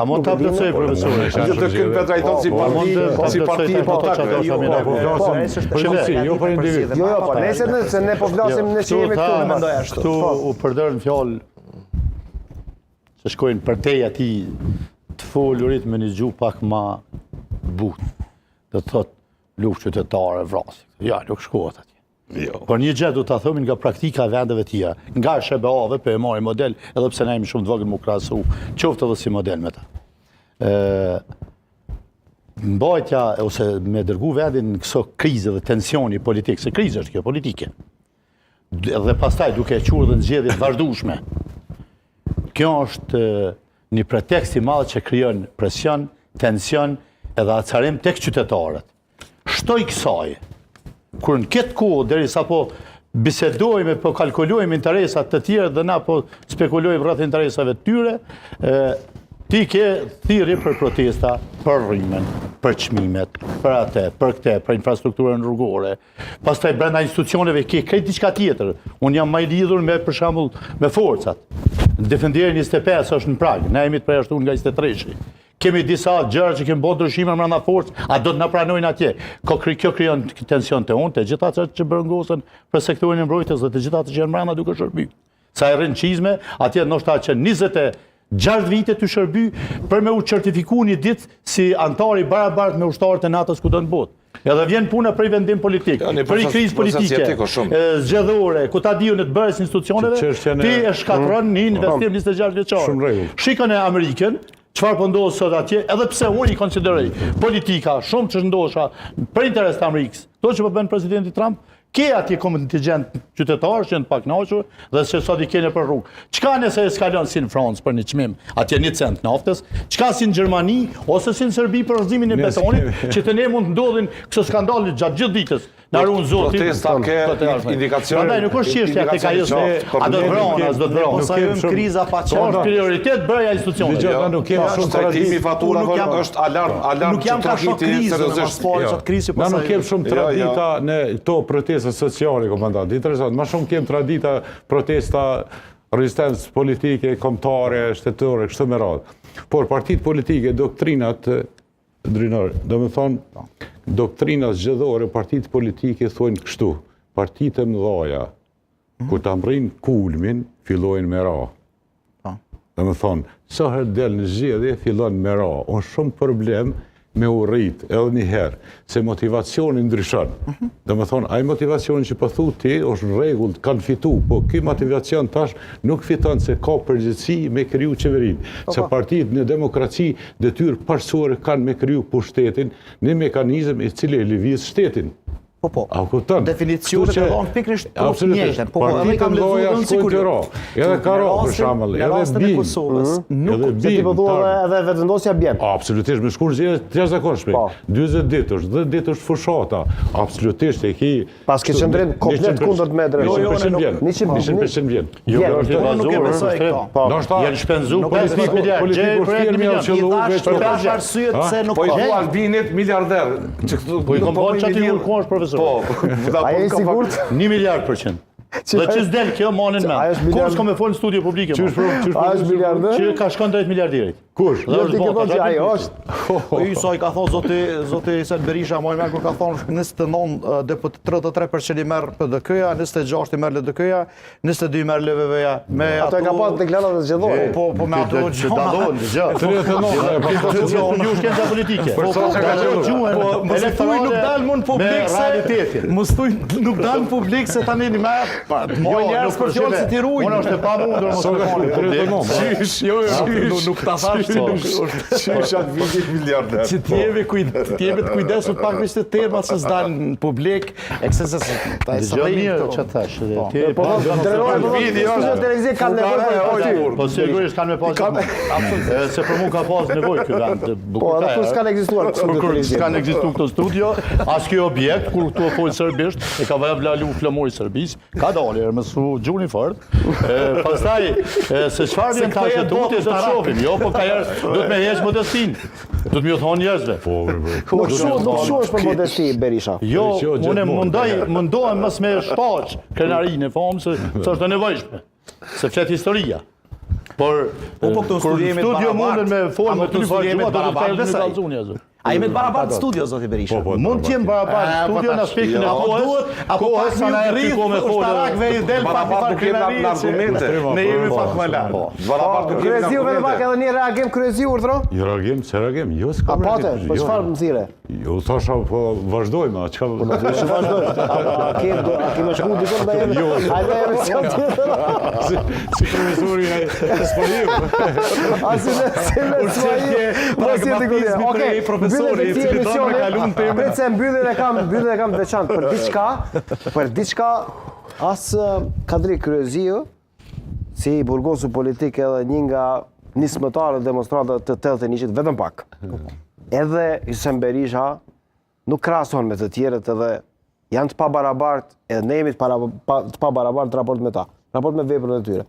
A mund ta plotësoj profesori? Jo të kënë vetë trajton si po, parti, si parti e po po jo, po, po flasim për gjithësi, jo për individ. Jo, jo, po nesër se ne po flasim ne që jemi këtu, mendoj ashtu. Këtu po. u përdorën fjalë që shkojnë përtej atij të folurit me një gjuhë pak ma butë. Do të thotë luftë qytetare, vrasje. Ja, nuk shkohet atje. Jo. Por një gjë do ta thomin nga praktika e vendeve tjera, nga SHBA-ve po e marrim model, edhe pse na jemi shumë të vogël mu krahasu, qoftë edhe si model me ta. Ë mbajtja ose me dërgu vendin në këso krize dhe tensioni politik, se krizë është kjo politike. Dhe pastaj duke e çuar dhe në zgjedhje të vazhdueshme. Kjo është një pretekst i madh që krijon presion, tension edhe acarim tek qytetarët. Shtoj kësaj, kur në këtë kohë, derisa po bisedojmë, po kalkulojmë interesat të tjerë dhe na po spekulojmë rreth interesave të tyre, e, ti ke thirrje për protesta, për rrymën, për çmimet, për atë, për këtë, për infrastrukturën rrugore. Pastaj brenda institucioneve ke krejt diçka tjetër. Unë jam më i lidhur me për shembull me forcat. Defenderi 25 është në prag, na jemi të përjashtuar nga 23-shi. Kemi disa gjëra që kemi bërë ndryshime brenda forcës, a do të na pranojnë atje? Ko kri, kjo krijon tension te unë, të gjitha ato që brengosen për sektorin e mbrojtjes dhe të gjitha ato që janë brenda duke shërby. Sa e rrin çizme, atje ndoshta që 26 vite të shërby për me u certifiku një ditë si antar i barabartë me ushtarët e NATO-s kudo në botë. Edhe vjen puna për vendim politik, Ja, një për proces- krizë proces politike, jetik është shumë. e, zgjedhore, ku ta diu në të bërjes institucioneve, Që çështjen e- ti e shkatërron një investim 26 vjeçar. Shumë rregull. Shikon e Amerikën, çfarë po ndodh sot atje, edhe pse unë i konsideroj politika shumë të shëndosha për interes të Amerikës. Këto që po bën presidenti Trump, ke atje kontingent qytetarë që janë të pakënaqur dhe se sot i kene për rrugë. Çka nëse eskalon si në Francë për një çmim, atje një cent naftës, çka si në Gjermani ose si në Serbi për rrëzimin e Ne betonit, s'kemi. që të ne mund të ndodhin këso skandale gjatë gjithë ditës. Na ruan Zoti. Protesta ke Po të ardhme. indikacion. Prandaj nuk është çështja tek ajo se indikacion a do të ne nuk vranë, kemi- a s'do të Ne po vranë. sajojmë shumë- kriza pa Po qenë. është prioritet bërja institucioneve. Dëgjoj, na nuk kemi shumë Trajtimi i traditë. faturave Unë nuk jam- është alarm, alarm Nuk jam që ka shoh trokiti krizën, mas seriozisht. pari Jo. qatë krizë që po Na nuk sajojmë. kem shumë Jo, jo. tradita në këto protesta sociale, komandant. Interesant, ma shumë kem tradita protesta rezistencë politike, kombëtare, shtetërore, kështu me radhë. Por partitë politike, doktrinat Drinor, do me thonë, doktrinat zgjedhore, partitë politike thonë kështu, partitë e mëdhaja, kur ta mrrin kulmin, fillojnë me ra. Po. Do me thonë, sa herë del në zgjedhje, fillon me ra. Është shumë problem me u rrit edhe një herë, se motivacioni ndryshon. Do me thonë, ai motivacioni që po thu ti është në rregull, kanë fitu, po ky motivacion tash nuk fiton se ka përgjegjësi me kriju qeverinë. Se partitë në demokraci detyrë parësore kanë me kriju pushtetin, një mekanizëm i cili e lëviz shtetin. Po po. A kupton? Definicionet Kështu që- e dhonë pikërisht po Absolutisht. njëjtën. Po po, edhe Partitë kam lexuar mëdha unë shkojnë sikur të ju. ra. Edhe ka Në ra, për rastin- shembull, Në edhe rastin e bin. Kosovës, nuk Edhe Se ti bin. po thua tar- edhe edhe vetëvendosja bjen. Absolutisht, me shku në zgjedhje të jashtëzakonshme. Po. 40 ditë është, 10 ditë është fushata. Absolutisht e ki Pas ke qëndrim komplet kundërt me drejtë. Jo, Jo, 100% nuk- vjen. 100% vjen. Jo, Vjen. është Unë nuk e bazuar, besoj është këto. Po. Ndoshta Janë shpenzu Nuk e 50 besoj. miliard, gjej Politiku projekt firmi miliard. janë qëllu I thash, veç i për thash arsyet pse nuk Po i ka. thua Albinit miliarder, që këtu Po i nuk kom bërë bëj që aty miliard. ku është profesor. Po, A je i sigurt? 1 miliard për qind. Dhe që s'del kjo manin Ajo men. është miliard- Kur s'kom me fol në studio publike? Qysh mo? pro, qysh A është miliarder? Që ka shkon drejt miliarderit. Kush? Dhe Jo, është ti ke bota, thonë që ka ai bërë është. Po ju sa i ka thonë zoti zoti Sel Berisha, më mirë kur ka thonë 29 eh, deputet 33% i merr PDK-ja, 26 i merr LDK-ja, 22 i merr LVV-ja. Me Ato e ka pas deklaratat zgjedhore. Po po me ato Që dallon, dëgjoj. 39, e, pa- Kjo ju shkenca politike. Për sa që ka qenë? gjuhën Po, mos e thuj nuk dal mu në publik me se realitetin. Mos thuj nuk dal në publik se tani një më pa Jo, njerëz për fjalë se ti ruajnë. Unë është e pamundur mos Sa me ka fol në publik. 39. Qysh, jo, jo, Nuk nuk ta thash se nuk është Qysh atë vitit miliarder. që të jemi kujd, të jemi të kujdesur pak me këto terma se s'dal në publik, e këse se ta e Dëgjoj mirë çfarë thash. Po. Ti Po thonë, drejtore, po thonë, Vidi është. studio televizive kanë nevojë për ty. Po sigurisht kanë me pas. Absolutisht. Se për mua ka pas nevojë ky vend. Po, edhe kur s'kan ekzistuar Kur studio kur televizive. s'kan ekzistuar këto studio, as ky objekt kur këtu e fol serbisht, e ka vënë lalu flamuri i Serbisë, ka dalë herë mësu gjuni fort. E, pastaj e, se çfarë vjen tash e tutje do të shohim. Jo, po ka herë do të me heq modestinë. Do të më ju thonë njerëzve. Po, po. Nuk shuhet, nuk shuhesh për modesti Berisha. Jo, Jo, unë gjithmonë. mundoj, mundohem mos me shfaq krenarinë e famë se se është e nevojshme. Se flet historia. Por Po, po, këtu në kur studio jemi të studio barabartë. munden me fol Ama me këtu në ty studio fal jemi gjuha, të do të barabartë, të besoj. kallzoni azo. A jemi të barabartë në studio, zoti Berisha? Po, po, Mund të jenë barabartë Ah, në studio po në tash. aspektin e Apo kohës. duhet, apo kohës pak sa na ju jep rrit kohë me fol. ushtarakëve i del pak një Barabartë farë nuk jemi në krenarie që argumente. ne jemi Po, pak më lart. po. Barabartë nuk jemi në Kryeziu vetëm pak argumente. edhe një reagim Kryeziu urdhro? Jo reagim, se reagim, jo s'ka A pate, reagim, po jo. çfarë më thire? Jo, thosha, po vazhdojmë, a çka... Po që vazhdoj. A, a ke do a ke më shku dikon ndaj Jo. Hajde emision tjetër. Si, si profesori ai Spaniu. A si ne si ne Urgjentje, Mos je diku tjetër. pragmatizmi Okej, prej profesori, mbyllet i këtij cili don me emisioni. kalu në temën. Prit se mbylljen e kam, mbylljen e kam të veçantë për diçka, për diçka as eh, Kadri Kryeziu si i burgosur politik edhe një nga nismëtarët demonstratave të 81-shit vetëm pak. Edhe Hysem Berisha nuk krahason me të tjerët edhe janë të pabarabartë, edhe ne jemi të, para, pa, të pabarabartë në raport me ta, në raport me veprën e tyre.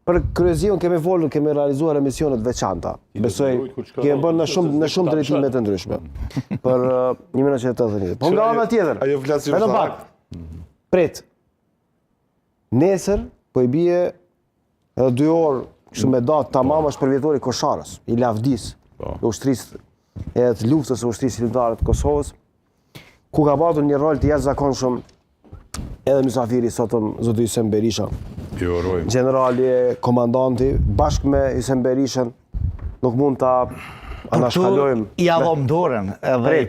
Për Kryeziun kemi folur, kemi realizuar emisione të veçanta. Besoj kemi bërë në shumë në shumë drejtime të ndryshme. Për eh, 1981. Po nga ana tjetër. Ajo flas si Vetëm ushtarak. pak. Prit. Nesër po i bie edhe dy orë kështu me datë tamam është përvjetori i Kosharës, i lavdisë, Po. i ushtrisë e të luftës së ushtrisë çlirimtare të Kosovës, ku ka patur një rol të jashtëzakonshëm edhe mysafiri i sotëm zoti Hysem Berisha, Jo, urojmë. gjenerali, e komandanti, bashkë me Hysem Berishën, nuk mund ta anashkalojmë. Ja dhom dorën edhe i Prit.